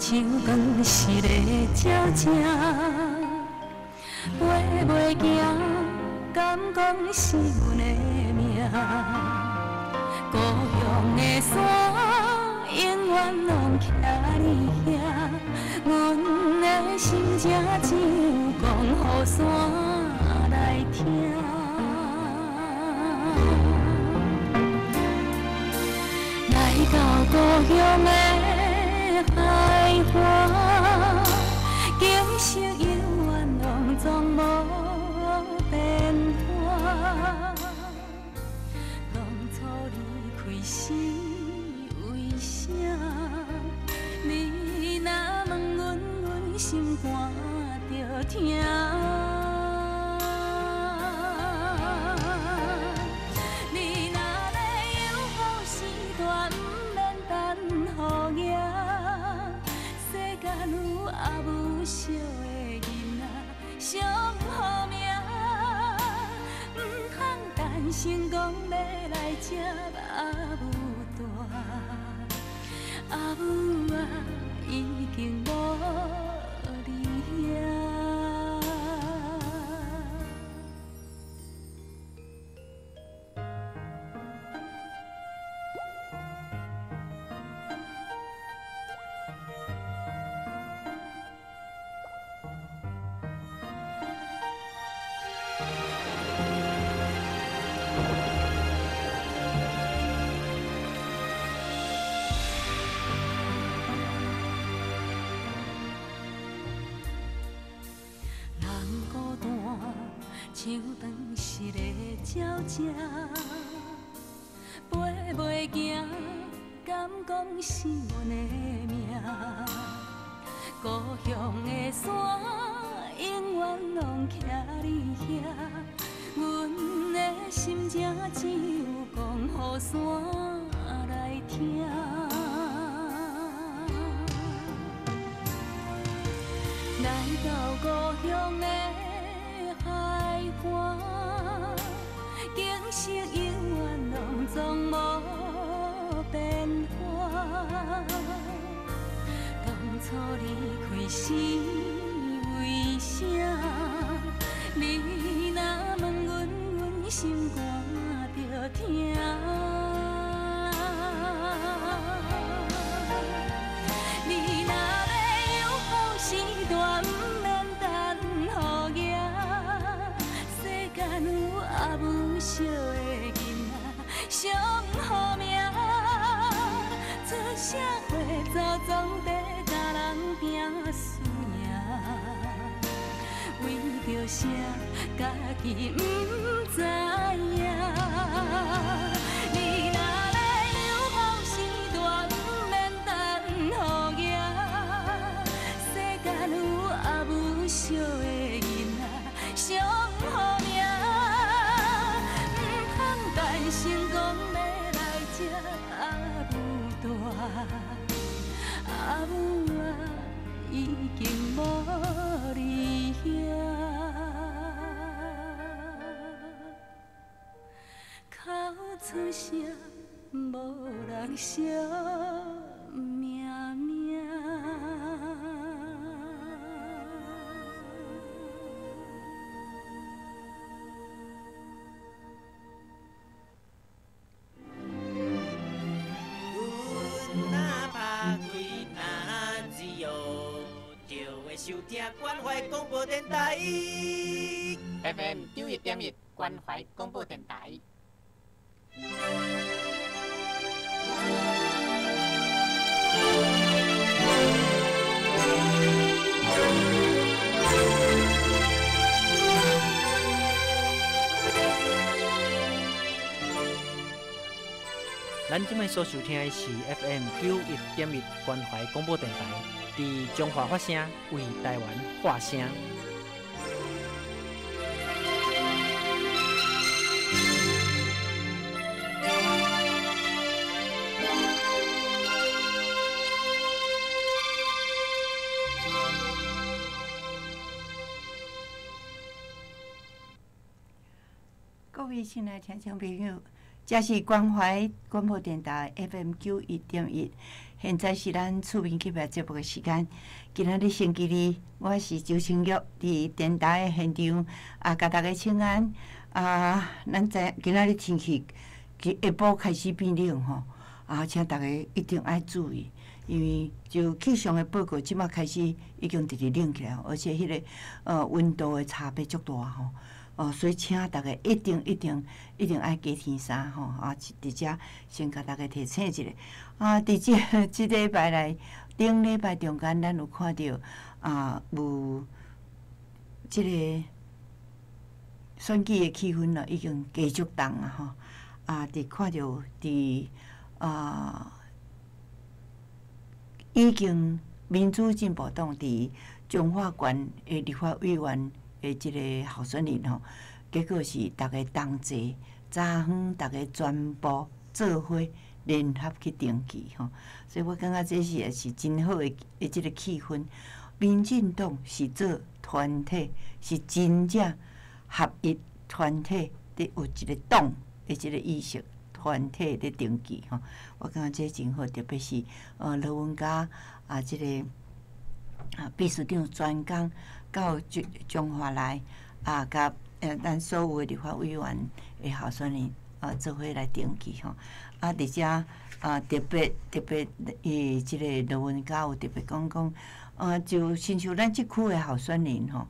像断失的鸟只，飞袂行，敢讲是阮的命？故乡的山永远拢徛伫遐，阮的心情只有讲予山来听。来到故乡的海岸，景色永远拢总无变化。当初离开是为啥？你若问阮，阮心肝就疼。你若欲有好时代，毋免等雨影。世间有阿母惜的囡仔上好命，毋通担心讲欲来接阿母大，阿母啊已经无伫遐。人孤单，像断失的鸟只，飞袂行，敢讲是阮的命？故乡的山永远拢徛伫遐，阮的心情只有讲予山来听。来到故乡的海岸，景色永远拢总无变化。当初离开是为啥？你若问阮，阮心肝就疼。你若欲有好时代，毋免等雨影。世间有阿母惜的囡仔上好命，出社会祖宗在共人拼输赢，为著啥家己毋知影？你若欲有好时代，毋免等雨影。世间有阿母惜的囡仔上好命，毋通担心讲欲来接阿母大，阿母啊已经无伫遐。哭出声，无人惜命命。阮若拍开哪只哟，就会收听关怀广播电台。 FM 91.1关怀广播电台。咱這擺所收聽的是 FM 91.1關懷廣播電台，佇彰化發聲，為台灣發聲。各位親愛聽眾朋友，這是關懷廣播電台 FM 91.1，現在是咱厝邊隔壁節目的時間。今仔日星期二，我是周清玉，佇電台的現場啊，共大家請安。啊，咱知影今仔日天氣下晡開始變冷吼，啊，請大家一定愛注意，因為就氣象的報告，這馬開始已經直直冷起來，而且彼個溫度的差別足大吼。哦，所以請大家一定一定一定愛加添衫吼！啊，佇遮先共大家提醒一下。啊，佇這這禮拜內，頂禮拜中間，咱有看著啊，有這個選舉的氣氛咯，已經繼續動啊吼！啊，佇看著佇啊，已經民主進步黨佇彰化縣的立法委員的這個候選人吼，結果是逐家同齊，早昏逐家全部做伙聯合去登記吼，所以我感覺這是也是真好的的這個氣氛。民進黨是做團體，是真正合一團體，佇有一個黨的這個意識，團體佇登記吼。我感覺這真好，特別是羅文嘉啊，這個啊秘書長專工到彰化來啊，佮咱所有的立法委員的候選人啊，做伙來登記吼。啊，佇遮啊，特別特別，伊這個羅文嘉有特別講講，就親像咱這區的候選人吼，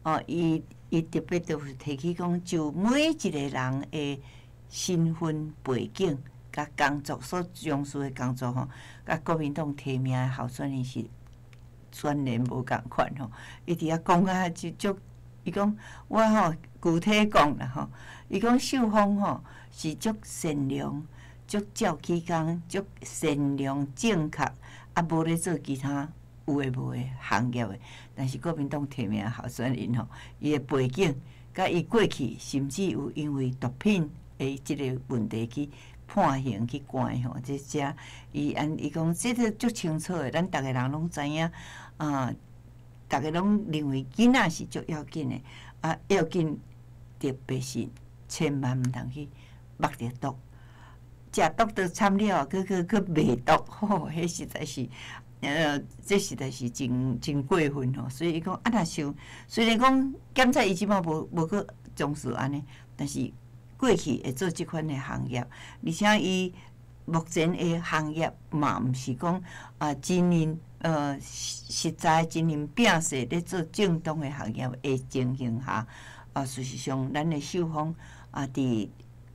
哦，伊伊特別就是提起講，就每一個人的身份背景佮工作所從事的工作吼，佮國民黨提名的候選人是全然無仝款吼。伊佇遐講啊，就足，伊講我吼具體講啦吼，伊講秀芳吼是足善良、足照起工、足善良正確，啊無咧做其他有的無的行業的。但是國民黨提名候選人吼，伊的背景佮伊過去甚至有因為毒品的這個問題去判刑去關吼，這遮伊按伊講這個足清楚的，咱逐个人攏知影啊，逐个攏認為囡仔是足要緊的，啊要緊特別是千萬毋通去目著毒，食毒就慘了，閣閣閣賣毒，吼，彼實在是，這實在是真真過分吼。所以伊講啊，若像雖然講檢察伊這擺無無閣從事按呢，但是過去會做這款的行業，而且伊目前的行業嘛，毋是講啊真認實在真認摒勢咧做正當的行業的情形下，啊，事實上咱的秀芳啊，佇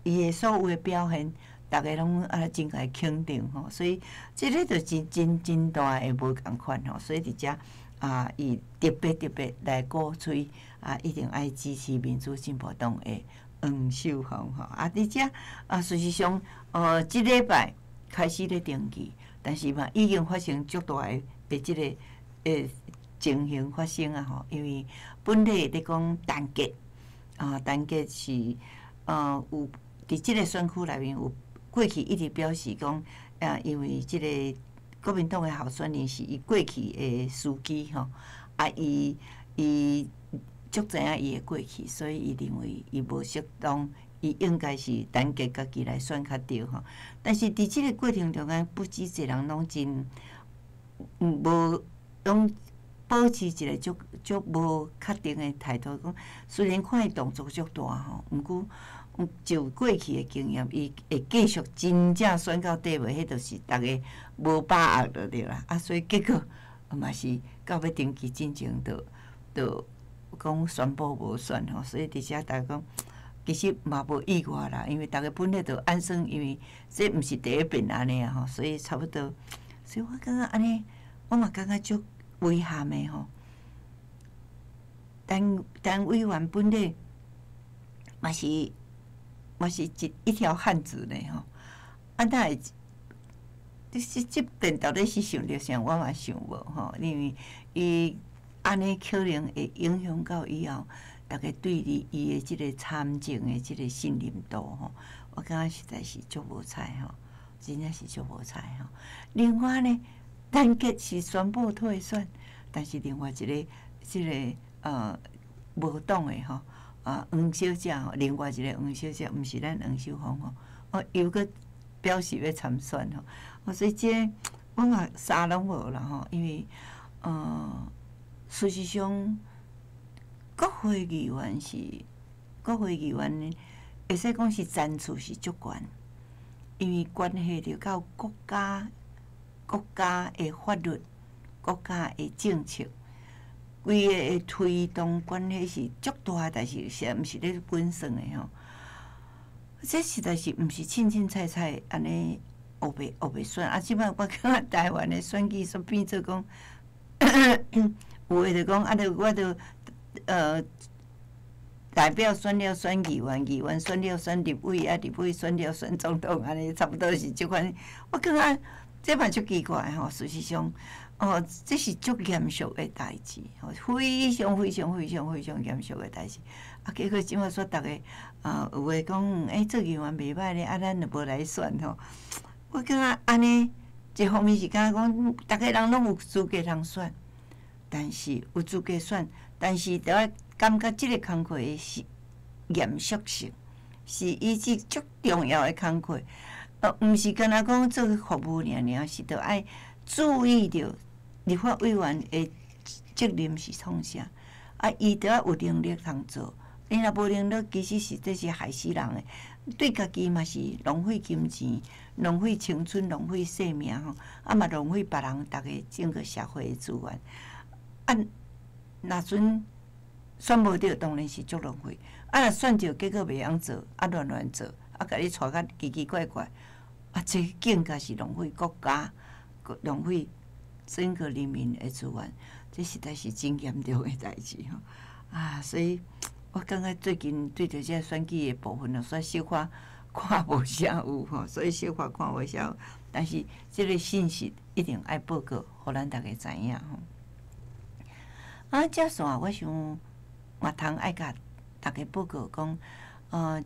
伊的所有的表現，逐家攏啊真共伊肯定吼，所以這个就真真真大的無仝款吼，所以佇遮啊，伊特別特別來鼓吹啊，一定愛支持民主進步黨的黃秀芳吼。啊，佇遮啊，事實上，這禮拜開始咧登記，但是嘛，已經發生足大的的這個情形發生啊吼，因為本來咧講陳杰啊，陳杰是有佇這個選區內面有過去一直表示講，啊，因為這個國民黨的候選人是伊過去的司機吼，啊，伊伊足知影伊的過去，所以伊認為伊無適當，伊應該是陳杰家己來選較對吼。但是佇這個過程中間，不止濟人攏真無攏保持一個足足無確定的態度，講雖然看伊動作足大吼，毋過就過去的經驗，伊會繼續真正選到底尾，彼就是逐家無把握就對啦。啊，所以結果嘛是到欲登記進前，就就講宣布無選吼。所以佇遮逐家講，其實嘛無意外啦，因為逐家本來就按算，因為這毋是第一遍按呢啊吼，所以差不多。所以我感覺按呢，我嘛感覺足遺憾的吼。陳陳委員本來嘛是嘛是一一條漢子呢吼，啊，哪會？這這這遍到底是想著啥？我嘛想無吼，因為伊按呢可能會影響到以後，逐家對伊伊的這個參政的這個信任度吼，我感覺實在是足無彩吼，真正是足無彩吼。另外呢，陳杰是宣布退選，但是另外一個這個無黨的吼啊黃小姐吼，另外一個黃小姐，毋是咱黃秀芳吼，哦，又閣表示欲參選吼，哦，所以這我嘛啥攏無啦吼，因為事實上，國會議員是國會議員，會使講是層次是足懸，因為關係著到國家國家的法律、國家的政策，規个的推動關係是足大的代誌，是毋是咧本算的吼？這實在是毋是凊凊彩彩按呢烏白烏白選啊！這擺我感覺台灣的選舉煞變做講，有的就講啊，著我著代表選了選議員，議員選了選立委，啊，立委選了選總統，按呢差不多是這款。我感覺這嘛足奇怪吼，事實上，哦，這是足嚴肅的代誌，吼，非常非常非常非常嚴肅的代誌。啊，結果這擺煞逐个啊，有的講，欸，做議員袂䆀咧，啊，咱就無來選吼。我感覺按呢，一方面是感覺講，逐个人攏有資格通選，但是有資格選，但是著愛感覺這个工課的是嚴肅性，是伊是足重要的工課，毋是干焦講做服務爾爾，是著愛注意著立法委員的責任是創啥，啊，伊著愛有能力通做。你若無能力，其實是這是害死人的，對家己嘛是浪費金錢、浪費青春、浪費生命吼，啊嘛浪費別人、逐个整個社會的資源。啊，若陣選無著，當然是足浪費。啊，若選著，結果袂曉做，啊亂亂做，啊，共你帶甲奇奇怪怪，啊，這更加是浪費國家、浪費整個人民的資源，這實在是真嚴重的代誌吼。啊，所以我感覺最近對著這個選舉的部分哦，煞小可看無啥有吼，所以小可看無啥有。但是這個信息一定愛報告，予咱逐家知影吼。啊，接紲我想嘛通愛共逐家報告講，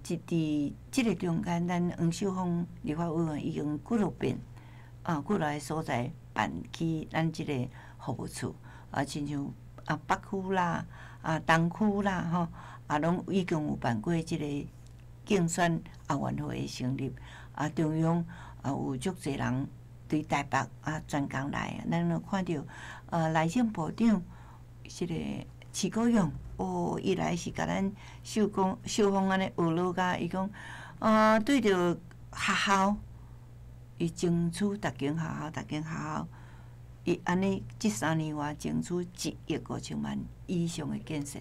這佇這个中間，咱黃秀芳立法委員已經幾落遍，啊，幾落个所在辦起咱這個服務處，啊，親像啊北區啦、啊東區啦，吼，啊，攏已經有辦過這個競選後援會的成立，啊，中央啊有足濟人對台北啊專工來，咱攏看著內政部長這個徐國勇，哦，伊來是共咱秀講秀芳按呢學落甲，伊講，對著學校，伊爭取逐間學校，逐間學校，伊按呢這3年外爭取1億5千萬以上的建設，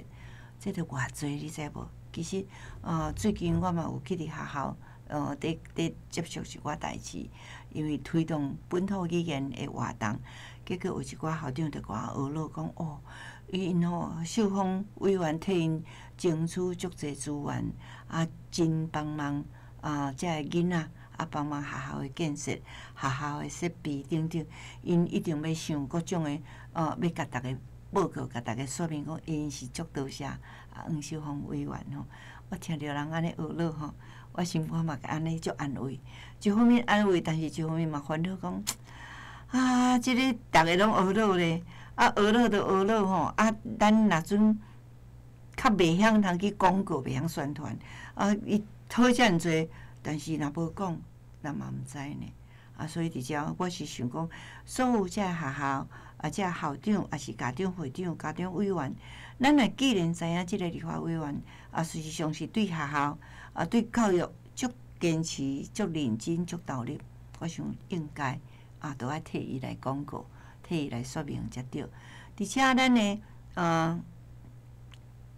這著偌濟，你知無？其實，最近我嘛有去佇學校，佇佇接觸一寡代誌，因為推動本土語言的活動，結果有一寡校長就共我學落講，哦，𪜶吼秀芳委員替𪜶爭取足濟資源，啊，真幫忙啊，這个囡仔啊，幫忙學校的建設、學校的設備等等，𪜶一定欲想各種的，欲共逐家報告，共逐家說明講，𪜶是足多謝啊黃秀芳委員吼。我聽著人按呢學落吼，我心肝嘛按呢足安慰，一方面安慰，但是一方面嘛煩惱講，啊，這個逐个攏學落咧，啊學落就學落吼，啊，咱若陣較袂曉通去廣告，袂曉宣傳，啊，伊討遮爾濟，但是若無講，人嘛毋知呢。啊，所以佇遮我是想講，所有這个學校啊，這个校長，抑是家長會長、家長委員，咱若既然知影這个立法委員啊，事實上是對學校啊，對教育足堅持、足認真、足投入，我想應該啊，都愛替伊來廣告，替伊來說明才對。而且咱的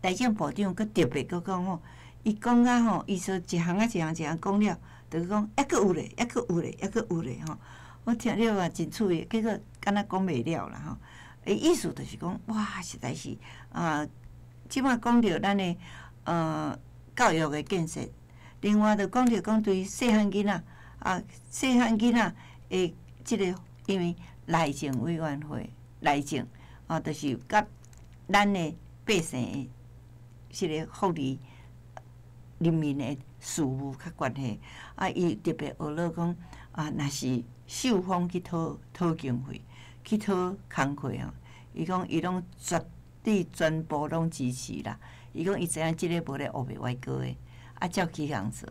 內政部長閣特別閣講吼，伊講甲吼，伊說一項啊一項一項講了，就講抑閣有咧，抑閣有咧，抑閣有咧吼。我聽了嘛真趣味，結果敢若講袂了啦吼。伊意思就是講，哇，實在是啊，這擺講著咱的教育的建設，另外就講著講對細漢囡仔啊，細漢囡仔的這个，因為內政委員會內政啊，就是佮咱的百姓的這个福利、人民的事務較關係。啊，伊特別學落講啊，若是秀芳去討討經費，去討工課吼，伊講伊攏絕對全部攏支持啦。伊講伊知影這个無咧烏白歪過的，啊照起共做，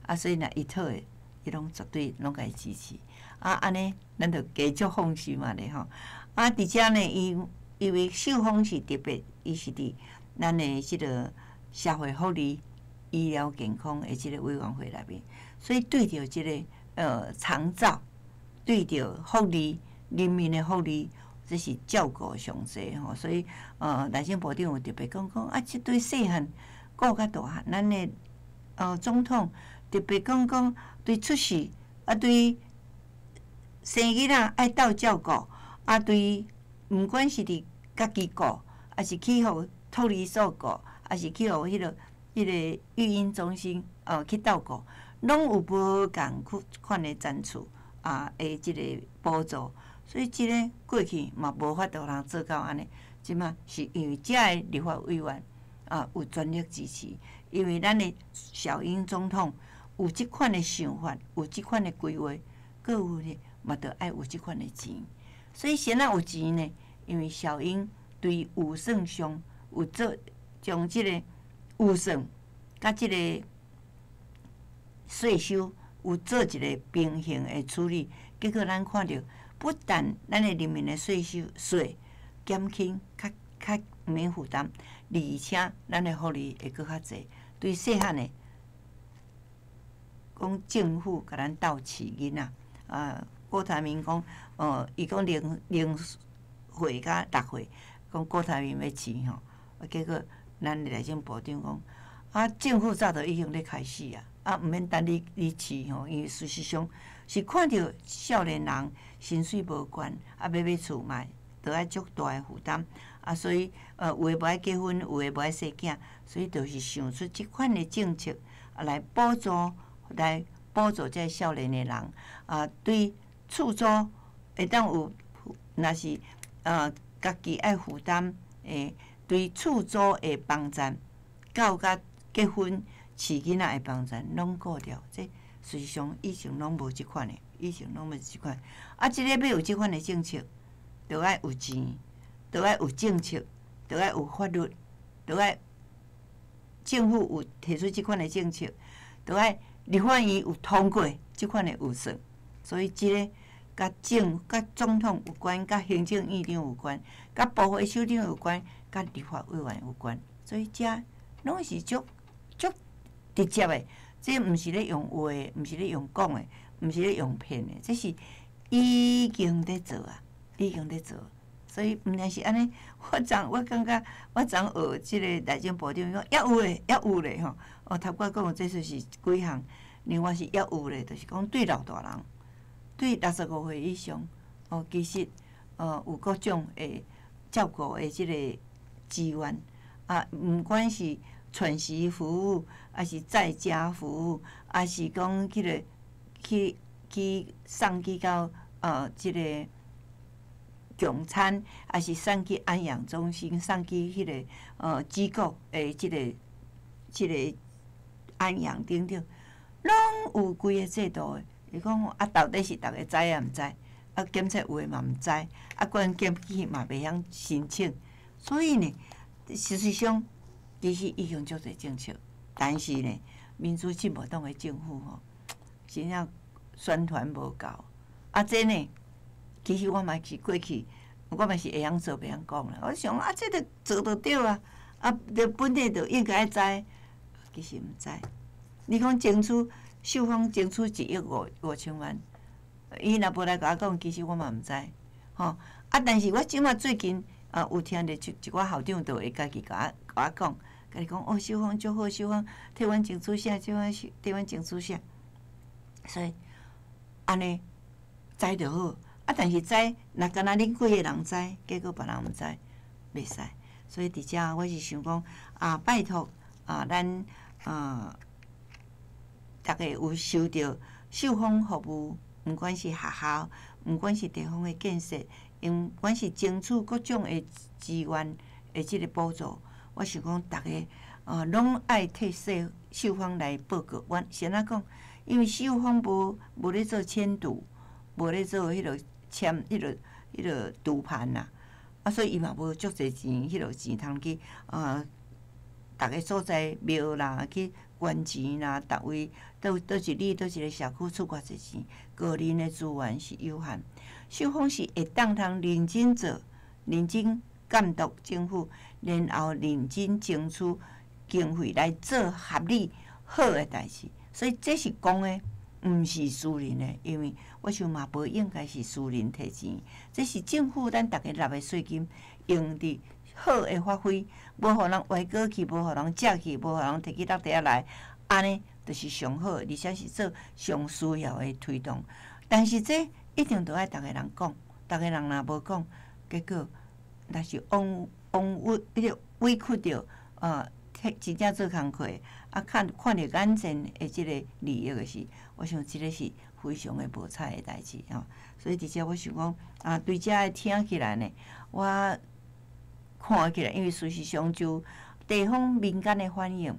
啊所以若伊討的，伊攏絕對攏共伊支持。啊，按呢，咱就加足放心嘛咧吼。啊，佇遮呢，伊因為秀芳是特別，伊是佇咱的這个社會福利、醫療健康的這个委員會內面，所以對著這个長照，對著福利、人民的福利，這是照顧上濟吼。所以內政部長有特別講講啊，這對細漢顧較大漢，咱的總統特別講講對出世啊，對生囡仔愛鬥照顧啊，對毋管是佇家己顧，抑是去予托兒所顧，抑是去予彼個育嬰中心去鬥顧，攏有無仝款的層次啊的這个補助，所以這个過去嘛無法度通做到按呢。這馬是因為遮个立法委員啊有全力支持，因為咱的小英總統有這款的想法，有這款的規劃，閣有呢嘛，著愛有這款的錢。所以啥仔有錢呢？因為小英對預算上有做將這个預算佮這个稅收有做一个平衡的處理，結果咱看著，不但咱的人民的稅收稅減輕，較較毋免負擔，而且咱的福利會閣較濟。對細漢的，講政府共咱鬥飼囡仔，啊，郭台銘講，伊講0歲佮6歲，講郭台銘欲飼吼，啊，結果咱的內政部長講，啊，政府早就已經咧開始啊，啊，毋免等你飼吼，因為事實上是看著少年人薪水無懸，啊，欲買厝嘛，著愛足大的負擔，啊，所以有的無愛結婚，有的無愛生囝，所以就是想出這款的政策啊，來補助這少年的人，啊，對厝租會當有，若是家己愛負擔，對厝租的幫贊，到甲結婚飼囡仔的幫贊，攏顧著。這事實上以前攏無這款的，以前攏無這款。啊，這個欲有這款的政策，著愛有錢，著愛有政策，著愛有法律，著愛政府有提出這款的政策，著愛立法院有通過這款的預算。所以這个佮政佮總統有關，佮行政院長有關，佮部會首長有關，佮立法委員有關。所以遮攏是足足直接的，這毋是咧用話的，毋是咧用講的，毋是咧用騙的，這是已經佇做啊，已經佇做。所以毋但是按呢，我昨我感覺我昨學這個內政部長講，猶有咧，猶有咧吼。哦，頭拄講這就是幾項，另外是猶有咧，就是講對老大人，對65歲以上，哦，其實有各種的照顧的這个資源，啊，毋管是全時服務，抑是在家服務，抑是講彼个去送去到這个共餐，抑是送去安養中心，送去彼个機構的這個安養等等，攏有規個制度的。伊講啊，到底是逐个知抑毋知？啊，檢測有的嘛毋知，啊，關檢去嘛袂曉申請。所以呢，事實上其實已經足濟政策，但是呢，民主進步黨的政府吼，真正宣傳無夠。啊，這呢，其實我嘛是過去，我嘛是會曉做，袂曉講啦。我想啊，這个做就對啊，啊，著本地就應該知，其實毋知。你講爭取秀芳爭取一億五千萬，伊若無來共我講，其實我嘛毋知，吼。啊，但是我這馬最近啊，有聽著一寡校長就會家己共我講，家己講哦，秀芳足好，秀芳替阮爭取啥，替阮爭取啥，所以按呢知就好。啊，但是知若干焦恁幾个人知，結果別人毋知，袂使。所以佇遮我是想講啊，拜託啊，咱啊，逐个有收著秀芳服務，毋管是學校，毋管是地方的建設，毋管是爭取各種的資源的這个補助，我想講逐个啊，攏愛替秀芳來報告。阮先怎講？因為秀芳無咧做簽賭，無咧做彼个簽彼个賭盤啦，啊，所以伊嘛無足濟錢，彼个錢通去啊，逐个所在廟啦去捐錢啦，逐位佗佗一里佗一个社區出偌濟錢，個人的資源是有限。秀芳是會當通認真做、認真監督政府，然後認真爭取經費來做合理好的代誌。所以這是公的，毋是私人的，因為我想嘛無應該是私人提錢，這是政府咱逐家納的稅金用佇好的發揮，無予人歪過去，無予人食去，無予人提去落地仔來，按呢就是上好，而且是做上需要的推動。但是這一定著愛逐家人講，逐家人若無講，結果若是枉枉委彼個委屈著啊，真正做工課，啊，看看著眼前的這個利益的時，我想這個是非常的無彩的代誌吼。所以佇遮我想講，啊，對遮的聽起來呢，我看起來，因為事實上就地方民間的反應，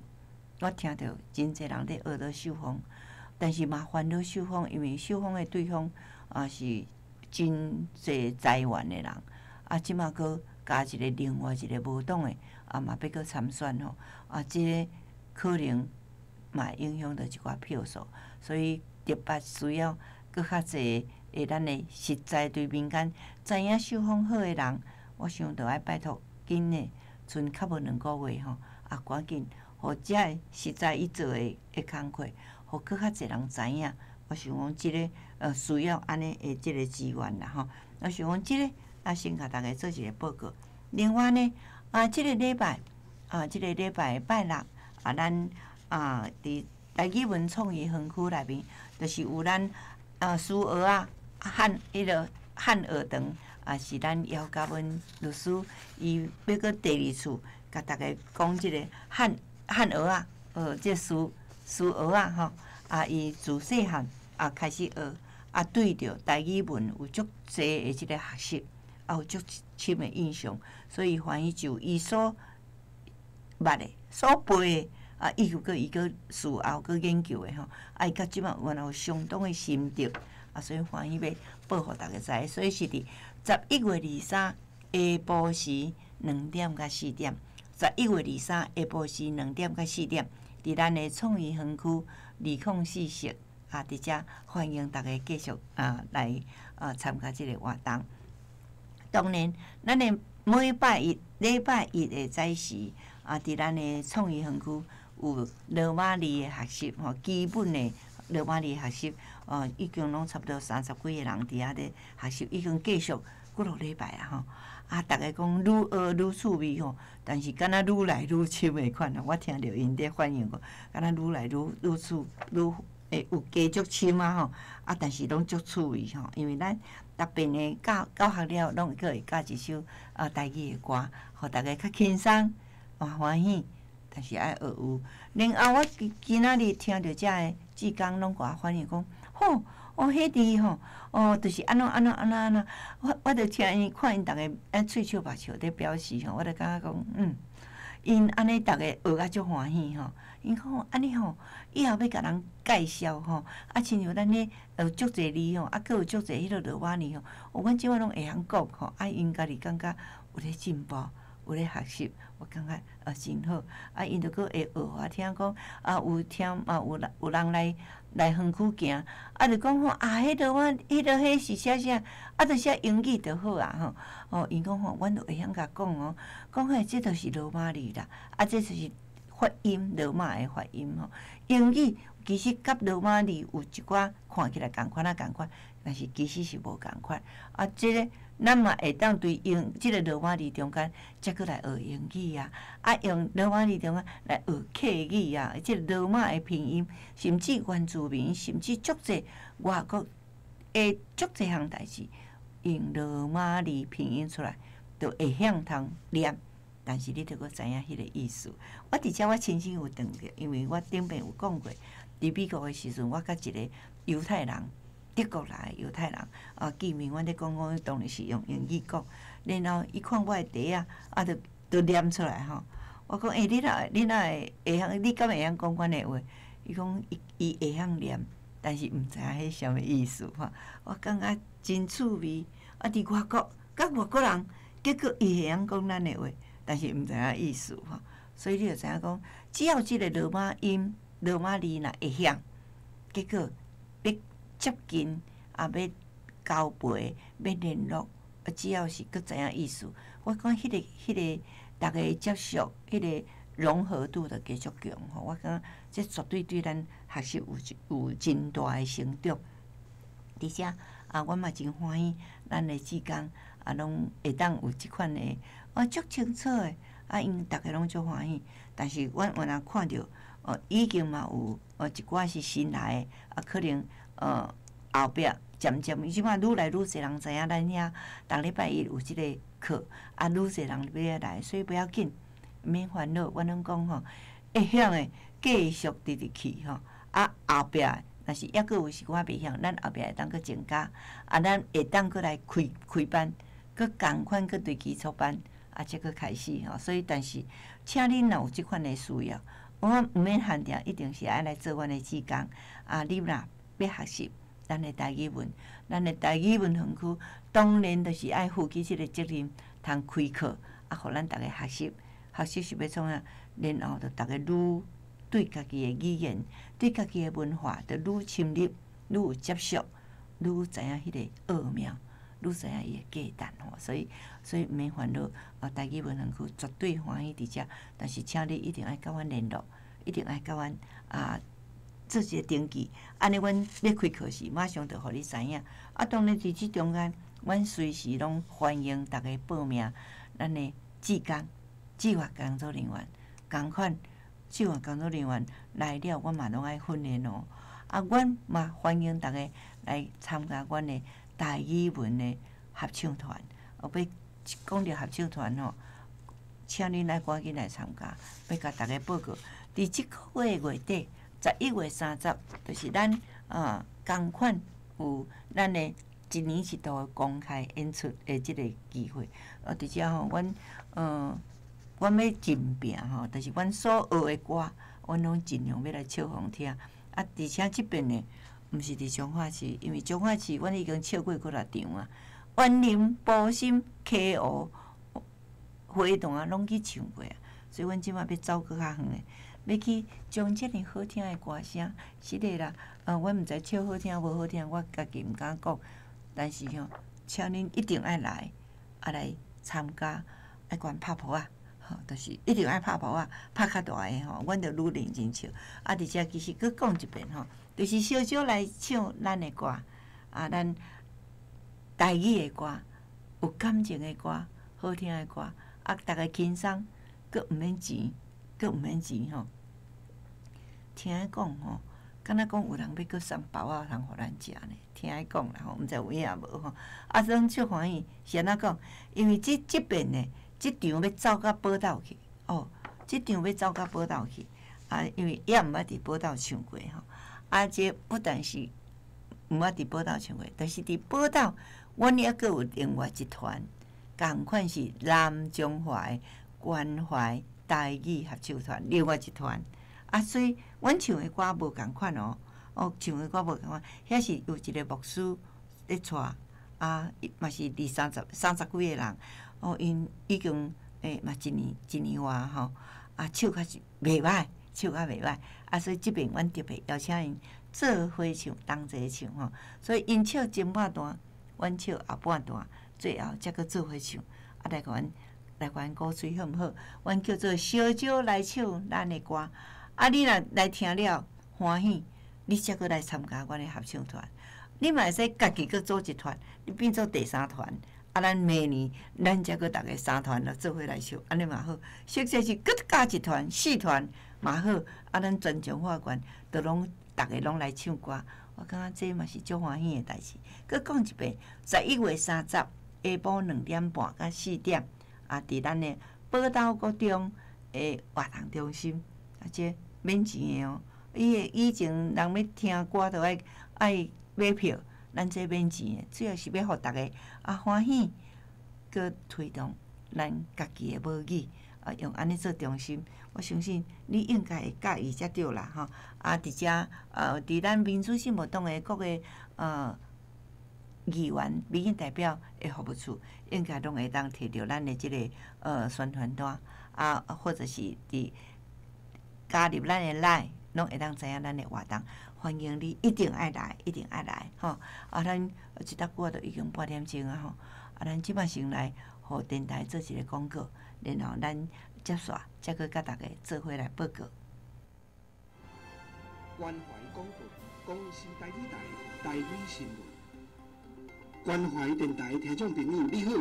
我聽著真濟人佇學羅秀芳，但是嘛煩惱秀芳，因為秀芳的對方啊是真濟財源的人，啊，這馬閣加一個另外一個無黨的，啊嘛欲閣參選吼，啊，這個可能嘛會影響著一寡票數，所以特別需要閣較濟的咱的實在對民間知影秀芳好的人，我想著愛拜託緊的，賰較無2個月吼，啊，趕緊予遮个實在伊做的的工課，予閣較濟人知影。我想講這个需要按呢的這个資源啦吼。我想講這个啊，先共大家做一个報告。另外呢，啊，這个禮拜啊，這个禮拜拜六啊，咱啊佇台語文創意園區內面，就是有咱啊蘇學啊漢彼个漢學堂啊，是咱姚嘉文律師，伊欲閣第二次共大家講這个漢漢學啊，這蘇蘇學啊吼，啊，伊自細漢啊開始學，啊對著台語文有足濟的這个學習，啊有足深的印象，所以歡喜就伊所捌的、所背的，啊，以及閣伊閣事後閣研究的吼，啊，伊到這馬原來有相當的心得，啊，所以歡喜欲報予大家知，所以是佇11月23下晡時2點到4點，十一月二三下晡時兩點到四點，佇咱的創意園區204室啊，佇遮歡迎大家繼續啊來啊參加這个活動。當然，咱的每拜一禮拜一的早時啊，佇咱的創意園區有羅馬字的學習吼，基本的羅馬字學習，哦，已經攏差不多三十幾個人佇遐咧學習，已經繼續幾落禮拜啊吼。啊，逐家講愈學愈趣味吼，但是敢若愈來愈深的款啊！我聽著𪜶佇反映講，敢若愈來愈愈趣愈會有加足深啊吼。啊，但是攏足趣味吼，因為咱逐遍的教教學了，攏閣會教一首啊台語的歌，予逐家較輕鬆，嘛歡喜。但是愛學有。然後我今今仔日聽著遮个志工攏共我反映講，吼，哦，彼字吼，哦，就是按怎按怎按怎按怎，我我著聽𪜶看𪜶逐家按喙笑目笑佇表示吼，我著感覺講，嗯，𪜶按呢逐家學甲足歡喜吼。𪜶講按呢吼，以後欲共人介紹吼，啊，親像咱咧有足濟字吼，啊，閣有足濟彼个羅馬字吼，哦，阮這擺攏會曉講吼，啊，𪜶家己感覺有咧進步，有咧學習，我感覺真好。啊，𪜶著閣會學我聽講，啊，有聽嘛有人有人來來園區行，啊，就講吼啊，彼羅馬彼个彼是啥啥，啊，著寫英語就好啊吼。哦，𪜶講吼，阮著會曉共講哦，講嘿，這就是羅馬字啦，啊，這就是發音，羅馬的發音吼。英語其實佮羅馬字有一寡看起來仝款啊仝款，但是其實是無仝款。啊，這个咱嘛會當對英這个羅馬字中間，才閣來學英語啊，啊，用羅馬字中間來學客語啊，這個羅馬的拼音，甚至原住民，甚至足濟外國的足濟項代誌，用羅馬字拼音出來，就會曉通念。但是你著閣知影彼個意思。我佇遮我親身有碰著，因為我頂擺有講過，佇美國的時陣，我佮一个猶太人，德國來的猶太人啊見面，阮咧講講，當然是用英語講。然後伊看我的袋仔，啊，就就念出來吼。我講，欸，你哪你哪會會曉？你敢會曉講阮的話？伊講伊伊會曉念，但是毋知影彼啥物意思吼。我感覺真趣味。啊，佇外國，佮外國人，結果伊會曉講咱的話，但是毋知影意思吼。所以你就知影講，只要這个羅馬音羅馬字若會曉，結果欲接近啊，欲交陪，欲聯絡，啊，只要是閣知影意思，我感覺彼個逐家接觸，彼個融合度就加足強吼。我感覺這絕對對咱學習有真大的成長。而且啊，阮嘛真歡喜，咱的志工啊，攏會當有這款的，哦，足清楚的，啊，𪜶逐家攏足歡喜。但是阮原來看著，哦，已經嘛有哦一寡是新來的，啊，可能後壁漸漸，伊這擺愈來愈濟人知影咱遐逐禮拜一有這个課，啊，愈濟人欲來，所以不要緊，毋免煩惱。阮攏講吼，會曉的繼續直直去吼，啊，後壁若是猶閣有一寡袂曉，咱後壁會當閣增加，啊，咱會當閣來開開班，閣仝款閣對基礎班，啊，才閣開始吼。所以，但是，請恁若有這款的需要，我毋免限定，一定是愛來做阮的志工。啊，你若欲學習咱的台語文，咱的台語文園區，當然就是愛負起這个責任，通開課，啊，予咱逐家學習。學習是欲創啥？然後就逐家愈對家己的語言、對家己的文化，就愈深入、愈有接觸、愈知影彼个奧妙，愈知影伊的價值吼。所以，所以毋免煩惱，啊，台語文園區絕對歡喜佇遮，但是請你一定愛佮阮聯絡，一定愛佮阮啊做一个登記，按呢，阮欲開課時，馬上就予你知影。啊，當然佇這中間，阮隨時攏歡迎逐家報名，咱的志工、志願工作人員，仝款志願工作人員來了，阮嘛攏愛訓練哦。啊，阮嘛歡迎逐家來參加阮的台語文的合唱團。哦，欲講著合唱團吼，請恁來趕緊來參加，欲共逐家報告。佇這個月月底，11月30，就是咱啊仝款有咱的一年一度公開演出的這个機會。啊，佇遮吼，阮欲盡拼吼，就是阮所學的歌，阮攏盡量欲來唱予人聽。啊，而且這遍呢，毋是佇彰化市，因為彰化市阮已經唱過幾若場啊。員林、埔心、溪湖、花壇攏去唱過啊，所以阮這擺欲走閣較遠的，欲去將遮爾好聽的歌聲，實的啦，阮毋知唱好聽無好聽，我家己毋敢講。但是吼，請恁一定愛來，啊來參加，愛懸拍噗仔，吼，就是一定愛拍噗仔，拍較大个吼，阮就愈認真唱。啊，而且其實閣講一遍吼，就是小少來唱咱的歌，啊，咱台語的歌，有感情的歌，好聽的歌，啊，逐家輕鬆，閣毋免錢，閣毋免錢吼。聽講吼，敢若講有人欲閣送包仔通予咱食呢？聽伊講啦吼，毋知有影無吼。啊，攏足歡喜，是按怎講？因為這這遍呢，這場欲走到寶島去，哦，這場欲走到寶島去，啊，因為猶毋捌佇寶島唱過吼。啊，這不但是毋捌佇寶島唱過，但是佇寶島，阮猶閣有另外一團，仝款是南彰化的關懷台語合唱團，另外一團。啊，所以阮唱的歌無仝款哦，哦，唱的歌無仝款，遐是有一个牧師咧帶，啊，嘛是二三十、三十幾个人，哦，𪜶已經嘛一年一年外吼，啊，唱較是袂歹，唱較袂歹，啊，所以這遍阮特別邀請𪜶做伙唱，同齊唱吼，所以𪜶唱前半段，阮唱後半段，最後才閣做伙唱，啊，來共阮鼓吹好毋好？阮叫做小少來唱咱的歌。啊！你若來聽了歡喜，你才閣來參加阮的合唱團。你嘛會使家己閣組一團，你變做第三團。啊，咱明年咱才閣逐家三團來做伙來唱，按呢嘛好。或者是閣加一團四團嘛好。啊，咱全彰化縣都攏逐家攏來唱歌，我感覺這嘛是足歡喜的代誌。閣講一遍，11月30下晡2點半到4點，啊，佇咱的寶島國中的活動中心，啊，這免錢的哦。伊的以前人欲聽歌都愛愛買票，咱這免錢的，主要是欲予逐家啊歡喜，閣推動咱家己的母語，啊，用按呢做中心，我相信你應該會佮意才對啦吼。啊，佇遮佇咱民主進步黨的各個議員、民意代表的服務處，應該攏會當摕著咱的這個宣傳單，啊，或者是佇加入咱的 LINE，攏會當知影咱的活動，歡迎你一定愛來，一定愛來吼！啊，咱一搭久仔都已經半點鐘啊吼！啊，咱這擺先來予電台做一個廣告，然後咱接煞才閣佮大家做伙來報告。關懷廣播公視台語台台語新聞。關懷電台聽眾朋友，你好，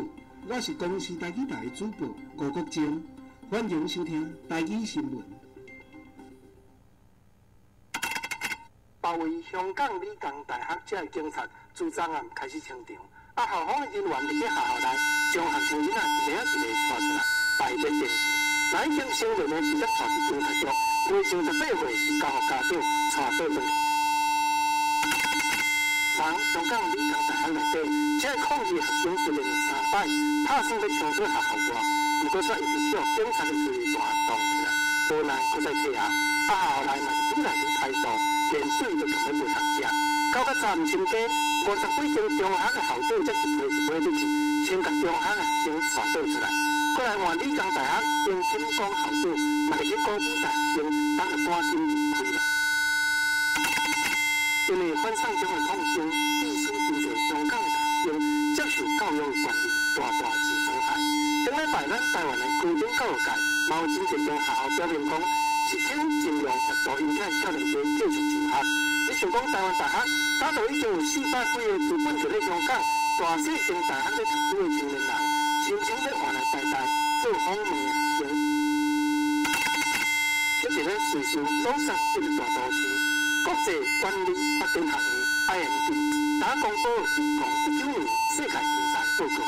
我是公視台語台主播吳國珍，歡迎收聽台語新聞。包圍香港理工大學這个警察自昨暗開始清場，啊，校方的人員佇咧學校內將學生囡仔一个一个帶出來排列登記，若已經成年的直接帶去警察局，未上18歲是交予家長帶倒轉去。昨香港理工大學內底，這个抗議學生雖然有三擺拍算欲衝出學校外，毋過卻一直予警察的催淚彈擋起來，無奈閣再退後，啊，後來嘛是愈來愈歹度。連水都根本袂通食，到較早毋深街，50幾間中學的校長才一批一批入去，先共中學的學生帶倒出來，閣來換理工大學丁錦光校長，嘛入去鼓舞大學生，等著趕緊離開啦。因為反送中的抗爭，致使真濟香港的大學生接受教育的權利大大受損害。頂禮拜，咱台灣的高等教育界嘛有真濟間學校表明講，是請盡量協助𪜶遮少年家繼續就學。你想講台灣大學早就已經有400幾个資本佇咧香港大細間大學咧讀書的青年人，申請欲換來台大做訪問的學生。設佇咧瑞士洛桑這個大都市，國際管理發展學院 IMD 昨公布2019年世界經濟報告，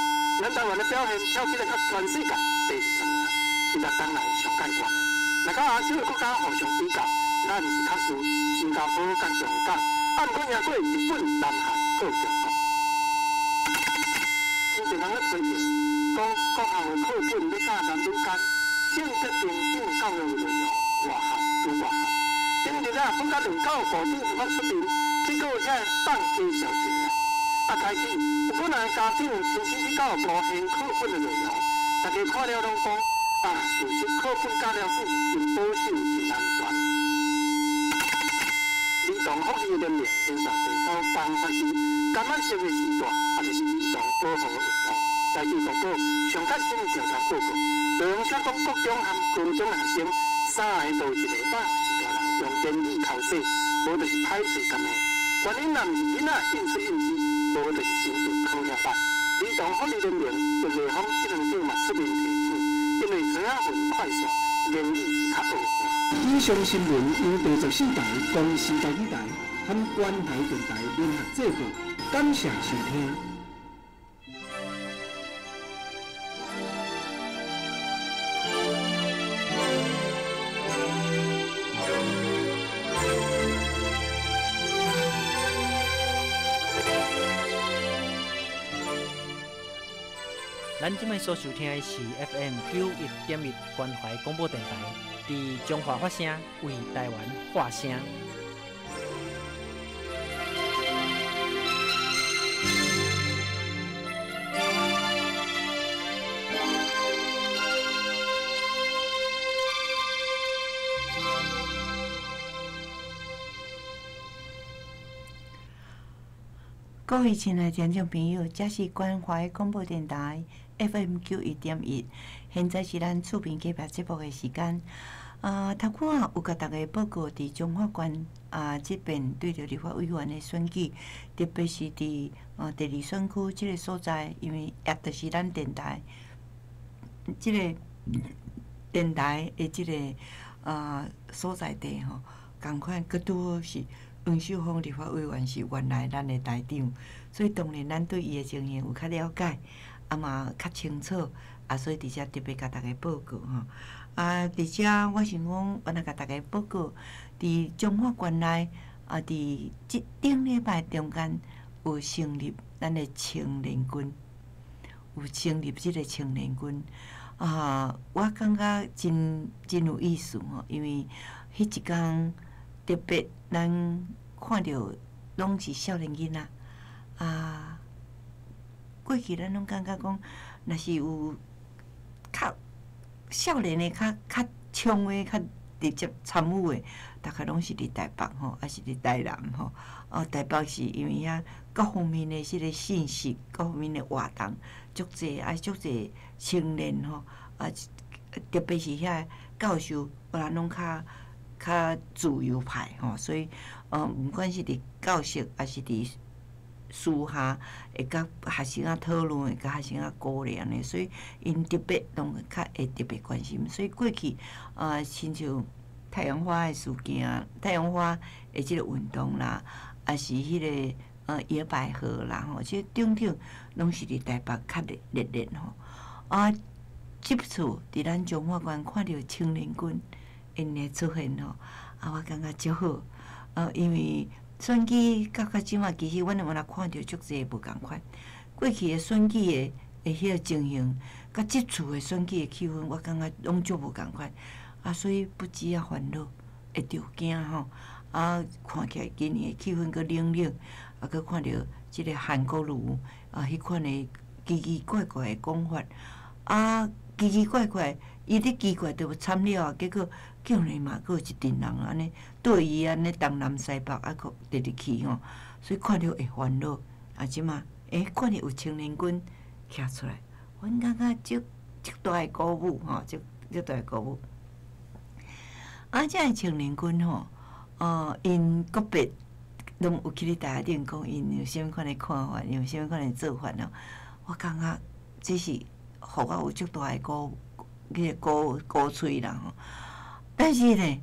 咱台灣的表現跳起來到全世界第20名，是6冬來上蓋懸的。若佮亞洲的國家互相比較，咱是較輸新加坡佮香港，啊，毋過贏過日本、南韓閣中國。真濟人咧批評，講國校的課本咧教男女間性別平等教育的內容外合拄外合。頂日啊，國家兩教育部長就發出面去告遐放假消息啊！啊，開始有幾若个家長親身去教育部掀課本的內容，大家看了攏講。啊，事實課本教了算是真保守、真安全。兒童福利聯盟連續提交東發起柑仔色的時代，也就是兒童保護的運動。早期公布上較新的調查報告，內容寫講國中和高中的學生3个都有1个捌予序大人用言語剾洗，無就是歹喙共罵。原因若毋是囡仔應喙應舌，無就是成績考了歹。兒童福利聯盟麥藝芳這兩長嘛出面提醒。因為崔雅雲快線，言語是較惡化。以上新聞由第14台公視台語台和關懷電台聯合製作，感謝收聽。咱這擺所收聽的是 FM 91.1關懷廣播電台，佇彰化發聲，為台灣發聲。各位親愛的聽眾朋友，這是關懷廣播電台 FM 91.1，現在是咱厝邊隔壁節目的時間。啊，頭拄仔有共大家報告，佇彰化縣啊這邊對著立法委員的選舉，特別是佇第二選區這个所在，因為也就是咱電台這個電台的這個所在地吼，仝款閣拄好是黃秀芳立法委員是原來咱的台長，所以當然咱對伊的情形有較了解，啊嘛較清楚，啊所以佇遮特別共大家報告吼。啊，佇遮我想講，我來共大家報告，佇彰化縣內啊，佇這頂禮拜中間有成立咱的青年軍，有成立這个青年軍啊，我感覺真有意思吼，因為彼一工特別咱看著攏是少年囡仔啊，過去咱攏感覺講，若是有較少年的較衝的較直接參與的，大概攏是佇台北吼，抑是佇台南吼。哦，台北是因為遐各方面的這個信息，各方面的活動足濟，啊足濟青年吼，啊特別是遐教授，有人攏較自由派吼，所以，毋管是佇教室，抑是佇私下，會佮學生仔討論，會佮學生仔鼓勵按呢，所以𪜶特別攏較會特別關心。所以過去，親像太陽花的事件，太陽花的這個運動啦，抑是彼個野百合啦吼，這等等，攏是佇台北較熱熱烈吼。啊，這次佇咱彰化縣看著青年軍𪜶的出現吼，啊，我感覺足好。因為選舉到這馬，其實阮有若看著足濟無仝款。過去的選舉的彼個情形，佮這次的選舉的氣氛，我感覺攏足無仝款。啊，所以不止啊煩惱，會著驚吼。啊，看起來今年的氣氛閣冷冷，啊，閣看著這個韓國瑜啊，彼款的奇奇怪怪的講法，啊，奇奇怪怪，伊咧奇怪就慘了啊！結果竟然嘛閣有一陣人按呢對伊按呢東南西北啊，閣直直去吼，所以看著會煩惱。啊，這馬看著有青年軍徛出來，阮感覺足足大的鼓舞吼，足足大的鼓舞。啊，這个青年軍吼，𪜶個別攏有去咧台頂講，𪜶有啥物款的看法，有啥物款的做法吼。我感覺這是予我有足大的鼓，彼個鼓鼓吹啦吼。但是呢，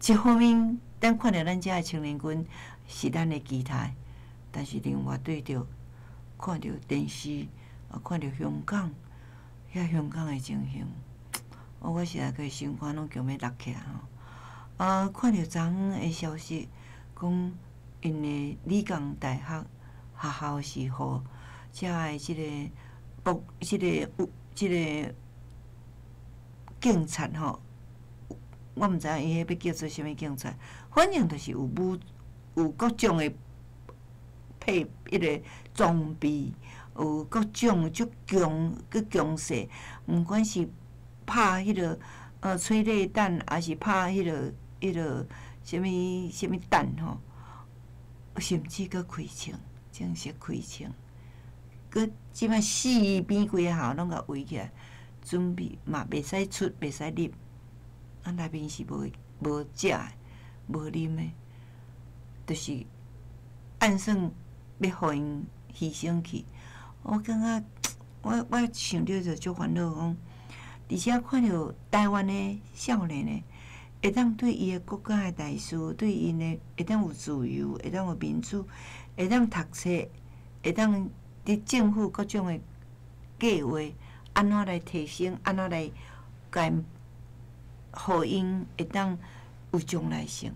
一方面，咱看著咱遮的青年軍是咱的期待，但是另外對著看著電視，啊，看著香港，遐香港的情形，我實在個心肝攏強欲落起來吼。啊，看著昨昏的消息，講𪜶的理工大學學校是予遮的這個暴，這個有這個警察吼，我毋知影伊彼欲叫做啥物警察，反正就是有武有各種的配彼個裝備，有各種足強閣強勢，毋管是拍彼個催淚彈，抑是拍彼個啥物啥物彈吼，甚至閣開槍，正式開槍，閣這擺四邊規个校攏共圍起來，準備嘛袂使出，袂使入，啊內面是無無食的，無啉的，就是按算欲予𪜶犧牲去。我感覺我想著就足煩惱講，而且看著台灣的少年呢，會當對伊的國家的大事，對𪜶的會當有自由，會當有民主，會當讀冊，會當佇政府各種的計劃，按怎來提升，按怎來共予𪜶會當有將來性。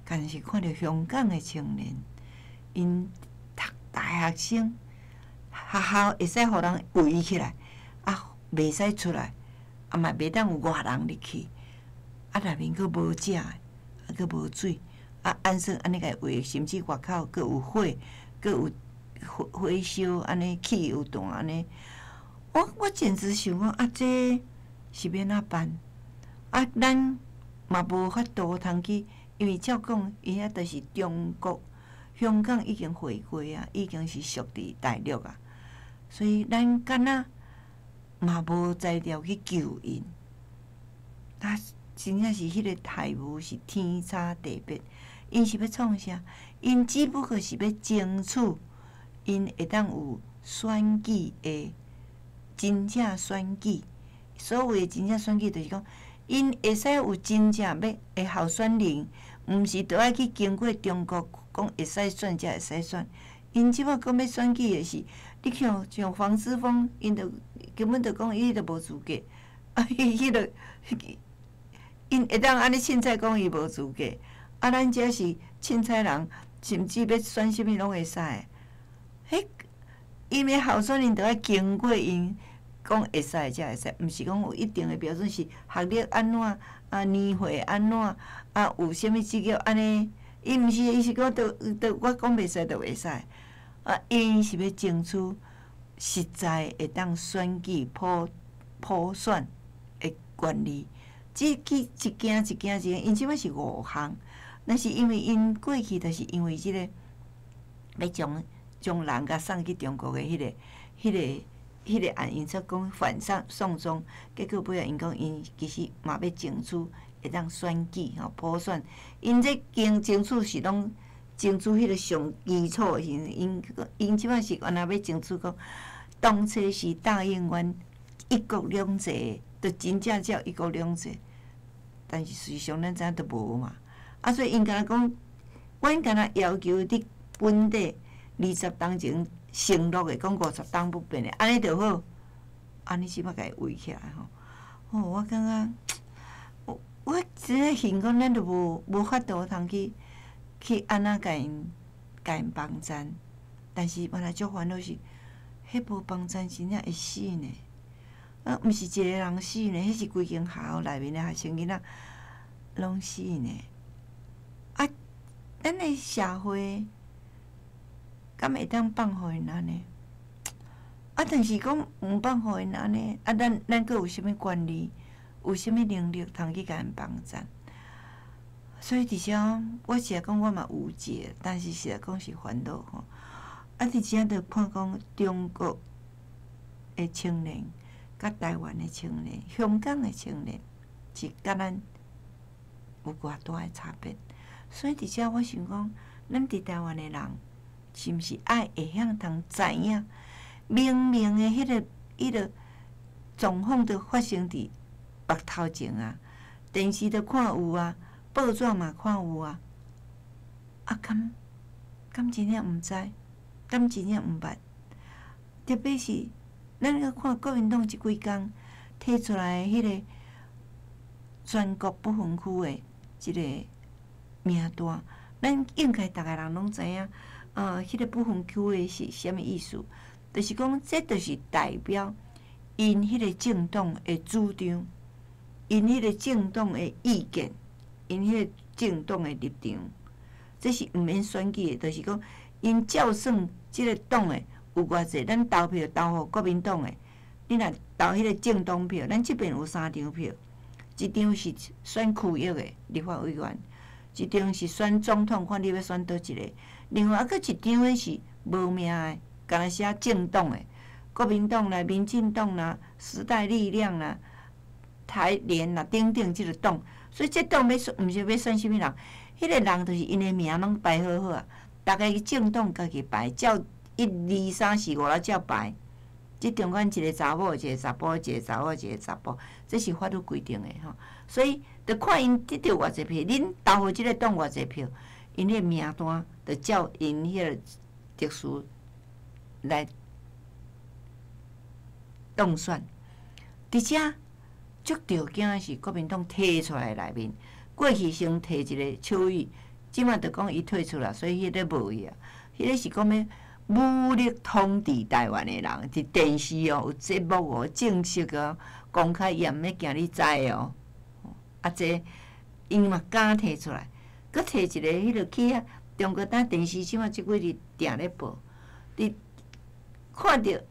但是看著香港的青年，𪜶讀大學生，學校會使予人圍起來，啊，袂使出來，啊嘛袂當有外人入去，啊內面閣無食的，啊閣無水，啊按算按呢共圍，甚至外口閣有火，閣有火火燒，按呢汽油彈按呢，我簡直想講啊，這是欲按怎辦？啊，咱嘛無法度通去，因為照講，伊遐就是中國，香港已經回歸啊，已經是屬佇大陸啊，所以咱敢若嘛無才調去救𪜶。啊，真正是彼個待遇是天差地別。𪜶是欲創啥？𪜶只不過是欲爭取，𪜶會當有選舉的真正選舉。所謂的真正選舉，就是講，𪜶會使有真正欲的候選人，毋是著愛去經過中國講會使選才會使選。𪜶這擺講欲選舉的是，你像像黃之鋒，𪜶就根本就講伊就無資格，啊，伊彼個，𪜶會當按呢凊彩講伊無資格，啊，咱這是凊彩人，甚至欲選啥物攏會使。彼𪜶的候選人著愛經過𪜶講會使才會使，毋是講有一定的標準，是學歷按怎，啊年歲按怎，啊有啥物職業按呢？伊毋是，伊是講著著我講袂使就袂使。啊，𪜶是欲爭取實在會當選舉普普選的權利，這去一件一件一件，𪜶這擺是五項，但是因為𪜶過去就是因為這个欲將將人共送去中國的彼个案，𪜶才講反上送中，結果尾仔𪜶講𪜶其實嘛欲爭取會當選舉吼普選，𪜶這經爭取是攏爭取彼个上基礎的時陣，𪜶𪜶這擺是原來欲爭取講，當初是答應阮一國兩制，就真正照一國兩制，但是事實上咱知影都無嘛。啊，所以𪜶敢若講，阮敢若要求佇本地20冬前承諾的，講50冬不變的，按呢就好。按呢這擺共伊圍起來吼。哦，我感覺，我真正想講，咱就無法度通去按怎共𪜶幫贊，但是原來足煩惱是，彼無幫贊真正會死呢。啊，毋是一个人死呢，彼是規間學校內面的學生囡仔攏死呢。啊，咱的社會敢會當放予𪜶按呢？啊，但是講毋放予𪜶按呢，啊，咱閣有啥物權利，有啥物能力通去共𪜶幫贊？所以佇遮，我實在講我嘛有解，但是實在講是煩惱吼。啊，佇遮就看講中國的青年，佮台灣的青年、香港的青年，是佮咱有偌大的差別。所以佇遮我想講，咱佇台灣的人，是毋是愛會曉通知影，明明的彼个狀況都發生佇目頭前啊，電視都看有啊，報紙嘛看有啊，啊，敢真正毋知，敢真正毋捌？特別是咱閣看國民黨這幾工提出來彼个全國不分區的這个名單，咱應該逐个人攏知影，彼个不分區的是啥物意思？就是講，這就是代表𪜶彼个政黨的主張，𪜶彼個政黨的意見，𪜶彼個政黨的立場，這是毋免選舉的，就是講，𪜶照算這个黨的有偌濟，咱投票投予國民黨的，你若投彼个政黨票，咱這邊有三張票，一張是選區域的立法委員，一張是選總統，看你欲選佗一个，另外猶閣一張的是無名的，干焦寫政黨的，國民黨啦、民進黨啦、時代力量啦、台聯啦等等這个黨，所以這黨欲選，毋是欲選啥物人，彼个人就是𪜶的名攏排好好啊，逐个政黨家己排，照一二三四五來照排。這中間一个查某，一个查埔，一个查某，一个查埔，這是法律規定的吼。所以，就看𪜶得著偌濟票，恁投予這个黨偌濟票，𪜶彼个名單就照𪜶彼个特殊來當選。佇遮足著驚的是國民黨提出來內面，過去先提一个邱毅，這擺就講伊退出啦，所以彼个無去啊。彼个是講欲武力統治台灣的人，佇電視哦有節目哦，正式哦公開，伊也毋免驚你知哦。啊，這𪜶嘛敢提出來，閣提一个彼个去遐中國當電視這擺這幾日定咧報，佇看著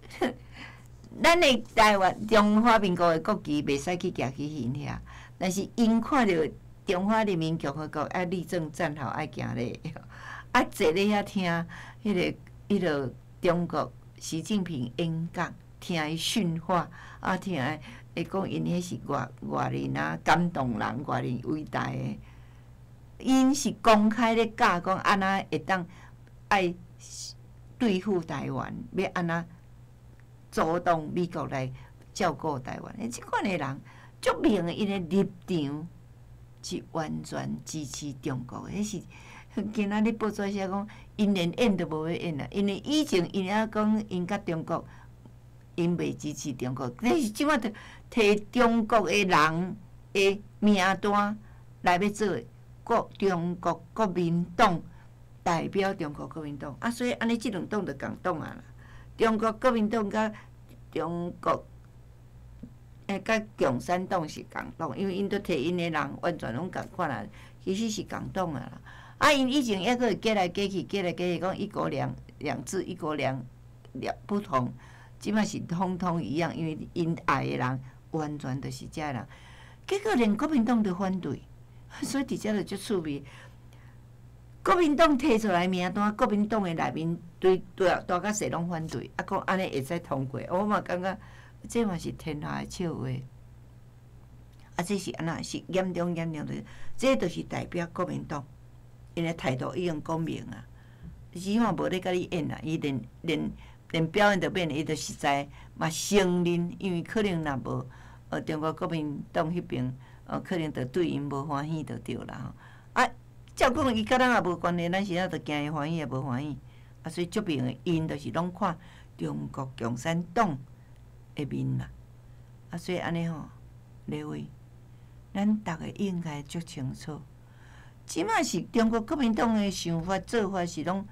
咱的台灣中華民國的國旗袂使去舉去𪜶遐，但是𪜶看著中華人民共和國愛立正站好愛行禮，啊坐咧遐聽彼个中國習近平演講，聽伊訓話，啊聽伊講𪜶彼是偌偌爾啊感動人，偌爾偉大的。𪜶是公開咧教講按怎會當愛對付台灣，欲按怎阻擋美國來照顧台灣。這款的人足明的，𪜶的立場是完全支持中國的。彼是今仔日報紙寫講，𪜶連演都無欲演啊，因為以前𪜶也講𪜶佮中國，𪜶袂支持中國，但是這擺就提中國的人的名單來欲做國中國國民黨代表中國國民黨，啊，所以按呢這兩黨就仝黨啊啦。中國國民黨佮中國佮共產黨是仝黨，因為𪜶都提𪜶的人，完全攏仝款啊，其實是仝黨啊啦。啊，𪜶以前抑閣會過來過去，過來過去講一國兩制，一國兩不同，這擺是通通一樣，因為𪜶愛的人完全就是這个人。結果連國民黨都反對，所以佇遮就足趣味。國民黨提出來名單，國民黨的內面對大大甲細攏反對，啊，講按呢會使通過，我嘛感覺這嘛是天下的笑話。啊，這是按怎？是嚴重嚴重的，這就是代表國民黨，𪜶的態度已經講明啊。伊嘛無咧共你演啊，伊連表演都免，伊就實在嘛承認，因為可能若無，中國國民黨彼爿，可能就對𪜶無歡喜就對啦吼。啊，照講伊佮咱也無關係，咱是按怎就驚伊歡喜抑無歡喜？啊，所以足明的，𪜶就是攏看中國共產黨的面嘛。啊，所以按呢吼，李偉，咱逐个應該足清楚。這馬是中國國民黨的想法做法是攏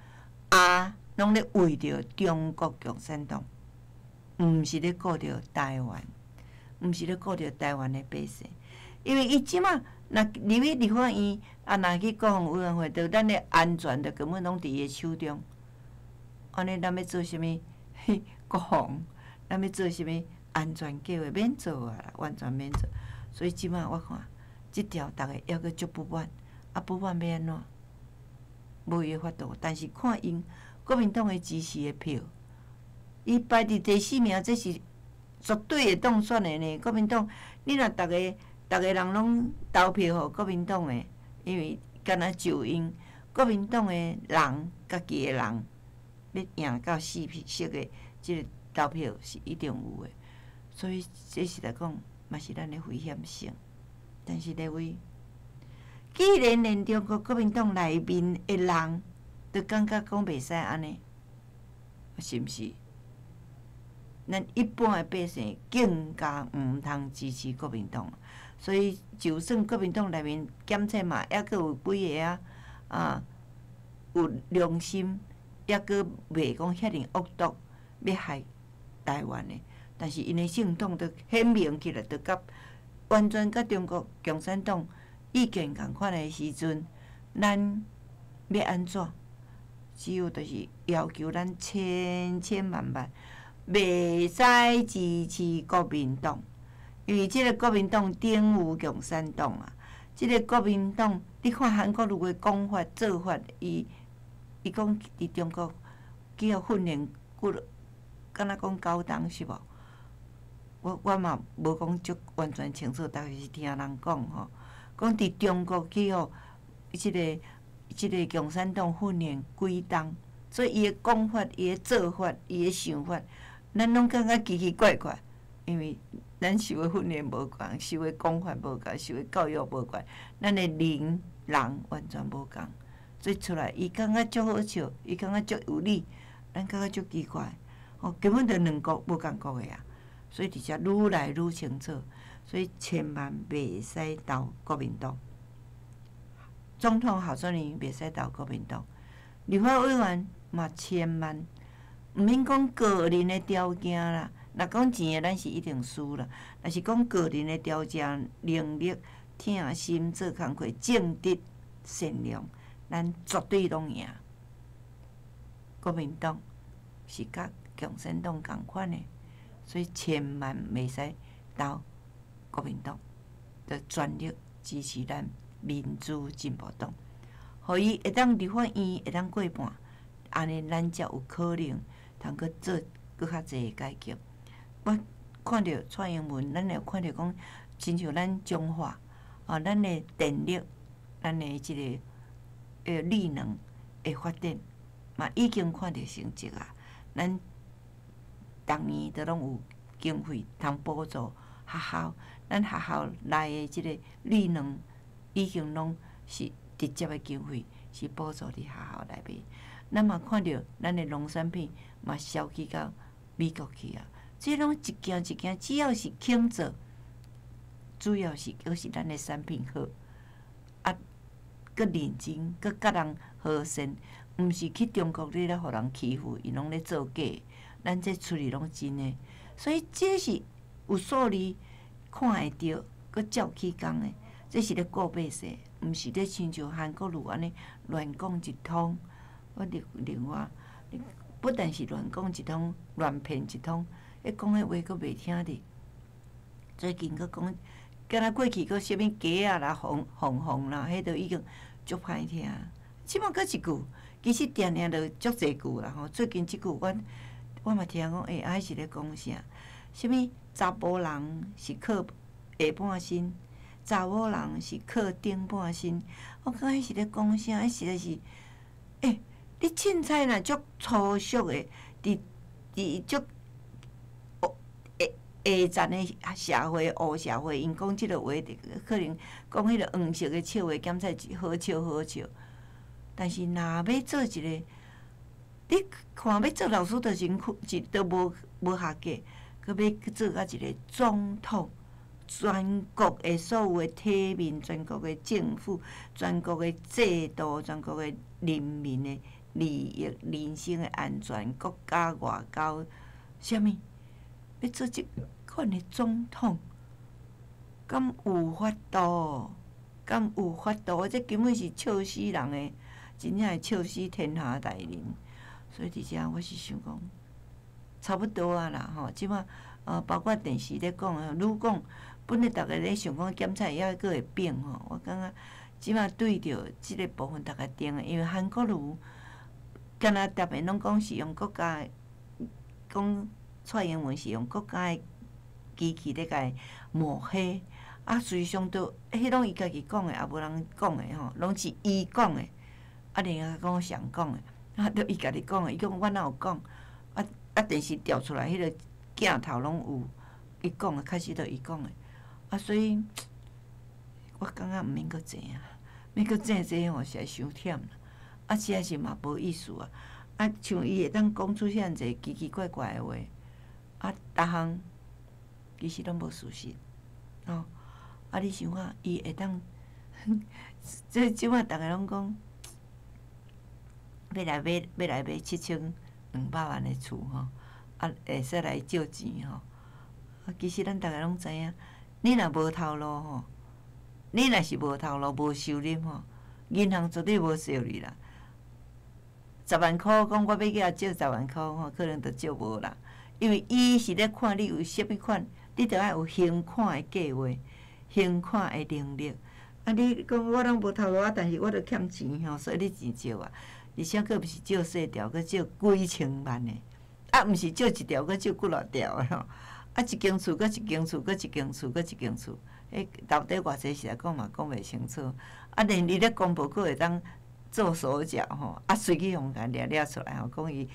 啊，攏咧為著中國共產黨，毋是咧顧著台灣，毋是咧顧著台灣的百姓。因為伊這馬若入去立法院，啊，若去國防委員會，就咱的安全就根本攏佇伊的手中。按呢，咱欲做啥物？國防，咱欲做啥物安全計劃？免做啊，完全免做。所以這馬我看，這條逐个猶閣足不滿，啊不滿欲按怎？無伊的法度，但是看𪜶國民黨的支持的票，伊排佇第四名，這是絕對會當選的呢。國民黨，你若逐个逐个人攏投票予國民黨的，因為敢若就𪜶國民黨的人，家己的人，欲贏到四席的這个投票是一定有的。所以這實在講，嘛是咱的危險性。但是列位，既然連中國國民黨內面的人都感覺講袂使按呢，是毋是？咱一般的百姓更加毋通支持國民黨。所以，就算國民黨內面檢測嘛，猶閣有幾个啊，啊，有良心，猶閣袂講遐爾惡毒，欲害台灣的。但是𪜶的政黨都顯明起來，都佮完全佮中國共產黨意見仝款的時陣，咱欲按怎？只有就是要求咱千千萬萬袂使支持國民黨，因為這個國民黨等於共產黨啊！這個國民黨，你看韓國瑜的講法做法，伊伊講佇中國去予訓練幾，敢若講9冬是無？我嘛無講足完全清楚，但是聽人講吼，講佇中國去予這個共產黨訓練幾冬，所以伊的講法、伊的做法、伊的想法，咱攏感覺奇奇怪怪，因為咱受的訓練無仝，受的講法無仝，受的教育無仝，咱的人人完全無仝，所以出來伊感覺足好笑，伊感覺足有理，咱感覺足奇怪，吼，根本就兩國無仝國的啊！所以佇遮愈來愈清楚，所以千萬袂使投國民黨。總統候選人袂使投國民黨，立法委員嘛千萬毋免講個人的條件啦。若講錢的，咱是一定輸啦。若是講個人的條件、能力、疼心做工課、正直、善良，咱絕對攏贏。國民黨是佮共產黨仝款的，所以千萬袂使投國民黨，著全力支持咱民主進步黨，予伊會當立法院會當過半，按呢咱才有可能通閣做閣較濟的改革。我看著蔡英文，咱會看著講，親像咱彰化，啊，咱的電力，咱的這個綠能的發展，嘛已經看著成績啊。咱逐年都攏有經費通補助學校，咱學校內的這個綠能已經攏是直接的經費是補助佇學校內面。咱嘛看著咱的農產品嘛銷去到美國去啊！這攏一件一件，只要是肯做，主要是閣是咱的產品好，啊，閣認真，閣佮人和善，毋是去中國你咧予人欺負，𪜶攏咧做假，咱這出去攏真的，所以這是有數字看會著，閣照起工的，這是咧顧百姓，毋是咧親像韓國瑜按呢亂講一通。我另外，不但是亂講一通，亂騙一通，彼講的話閣袂聽得。最近閣講敢若過去閣啥物雞仔啦、鳳鳳鳳啦，彼都已經足歹聽。這馬閣一句，其實定定就足濟句啦吼。最近這句我嘛聽講，欸，啊，彼是咧講啥？啥物查埔人是靠下半身，查某人是靠頂半身。我感覺彼是咧講啥？彼實在是，欸，你凊彩若足粗俗的，佇足下層的社會、烏社會，𪜶講這个話，可能講彼个黃色的笑話，檢菜好笑好笑。但是若欲做一个，你看欲做老師都真苦，都無合格，閣欲去做甲一个總統，全國的所有的體面，全國的政府，全國的制度，全國的人民的利益、人身的安全、國家外交，啥物？欲做這款的總統，敢有法度？敢有法度？這根本是笑死人的，真正會笑死天下大人。所以佇遮我是想講，差不多啊啦吼。這馬包括電視咧講啊，愈講本來逐家咧想講檢察猶閣會變吼，我感覺這馬對著這个部分逐家定的，因為韓國瑜敢若特別攏講是用國家講蔡英文是用國家的機器咧共伊抹黑，啊，事實上都彼攏伊家己講的，也無人講的吼，攏是伊講的，啊，另外講誰講的，啊，都伊家己講的，伊講我哪有講？啊，電視調出來彼个鏡頭攏有，伊講的確實都伊講的，啊，所以我感覺毋免閣爭啊，免閣爭這吼，實在傷忝啦，啊，實在是嘛無意思啊，啊，像伊會當講出遐爾濟奇奇怪怪的話，啊，逐項其實攏無事實，吼，啊，你想看伊會當，這這馬逐家攏講，欲來買7200萬的厝吼，啊，會使來借錢吼，啊，其實咱逐家攏知影，你若無頭路吼，你若是無頭路、無收入吼，銀行絕對無收你啦。十萬箍講我欲去遐借十萬箍吼，可能就借無啦。因為伊是咧看你有啥物款，你著愛有還款的計劃、還款的能力。啊，你講我攏無頭路啊，但是我著欠錢吼，所以你錢借我，而且閣毋是借細條，閣借幾千萬的，啊，毋是借一條，閣借幾若條的吼。啊，一間厝，閣一間厝，閣一間厝，閣一間厝，彼到底偌濟實在講嘛講袂清楚。啊，連伊咧公布閣會當做手腳吼，啊，隨去予人掠掠出來吼，講伊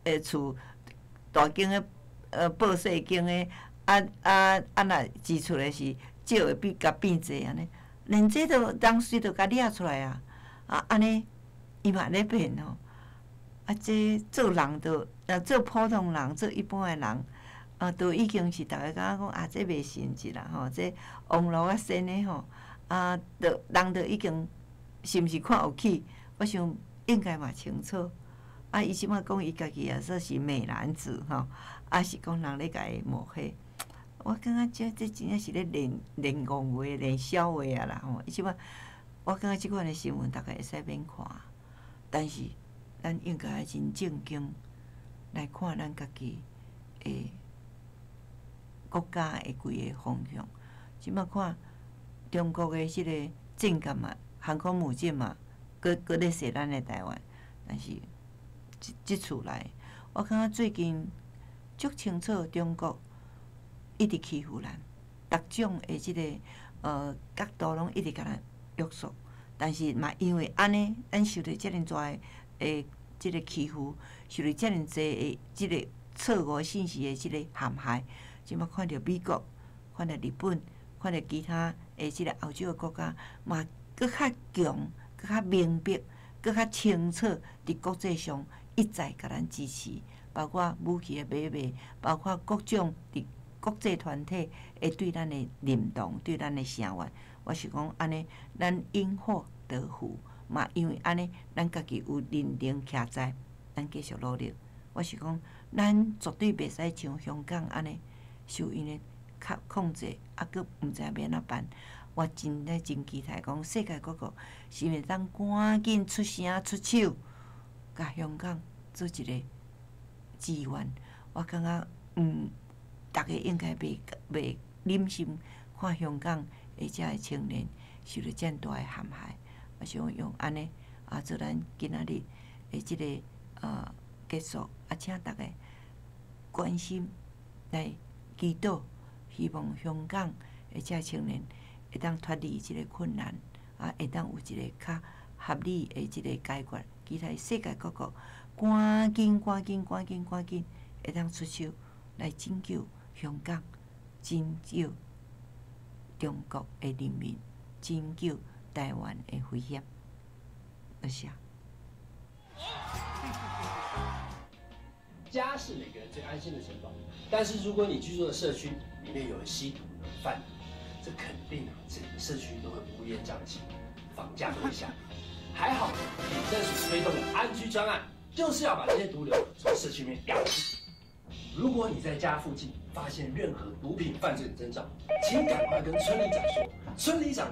的厝大間的，報細間的，啊，若支出的是借會比較變濟按呢，連這都當時就共掠出來啊！啊，按呢伊嘛咧騙吼，啊，這做人就啊做普通人，做一般的人，啊，都已經是逐家感覺講啊，這袂誠實啦吼，這網路啊生的吼，啊，都人都已經是毋是看有起？我想應該嘛清楚。啊，伊這馬講伊家己也說是美男子吼，啊是講人咧共伊抹黑。我感覺這真正是咧練練戇話、練痟話啊啦吼！伊這馬我感覺這款的新聞，逐家會使免看，但是咱應該愛真正經來看咱家己的國家的規個方向。這馬看中國的這個戰艦嘛，航空母艦嘛，閣咧踅咱的台灣，但是這次來，我感覺最近足清楚中國一直欺負咱，逐種的這个角度攏一直共咱約束，但是嘛因為按呢，咱受著遮爾大的這个欺負，受著遮爾濟的這个錯誤信息的這个陷害，這馬看著美國，看著日本，看著其他的這个歐洲的國家，嘛閣較強，閣較明白，閣較清楚，佇國際上一再共咱支持，包括武器的買賣，包括各種佇國際團體會對咱的認同，對咱的聲援。我是講按呢，咱因禍得福，嘛因為按呢，咱家己有認定徛在，咱繼續努力。我是講，咱絕對袂使像香港按呢，受𪜶的控制，啊，閣毋知影欲按怎辦。我真咧真期待講，世界各國是毋是當趕緊出聲出手，共香港做一個支援。我感覺，逐家應該袂忍心看看香港的遮的青年受著遮大的陷害，啊，想用按呢啊做咱今仔日的這个結束，啊，請逐家關心來祈禱，希望香港的遮青年會當脫離這个困難，啊，會當有一個較合理的這個解決。期待世界各國趕緊、趕緊、趕緊、趕緊會當出手來拯救香港，拯救中國的人民，拯救台灣的危險。多謝。家是每個人最安心的城堡，但是如果你居住的社區裡面有人吸毒、有人販毒，這肯定啊，整個社區都會烏煙瘴氣，房價都會下跌。還好，警政署推動的安居專案，就是要把這些毒瘤從社區裡面趕出。如果你在家附近發現任何毒品犯罪的徵兆，請趕快跟村里長說，村里長。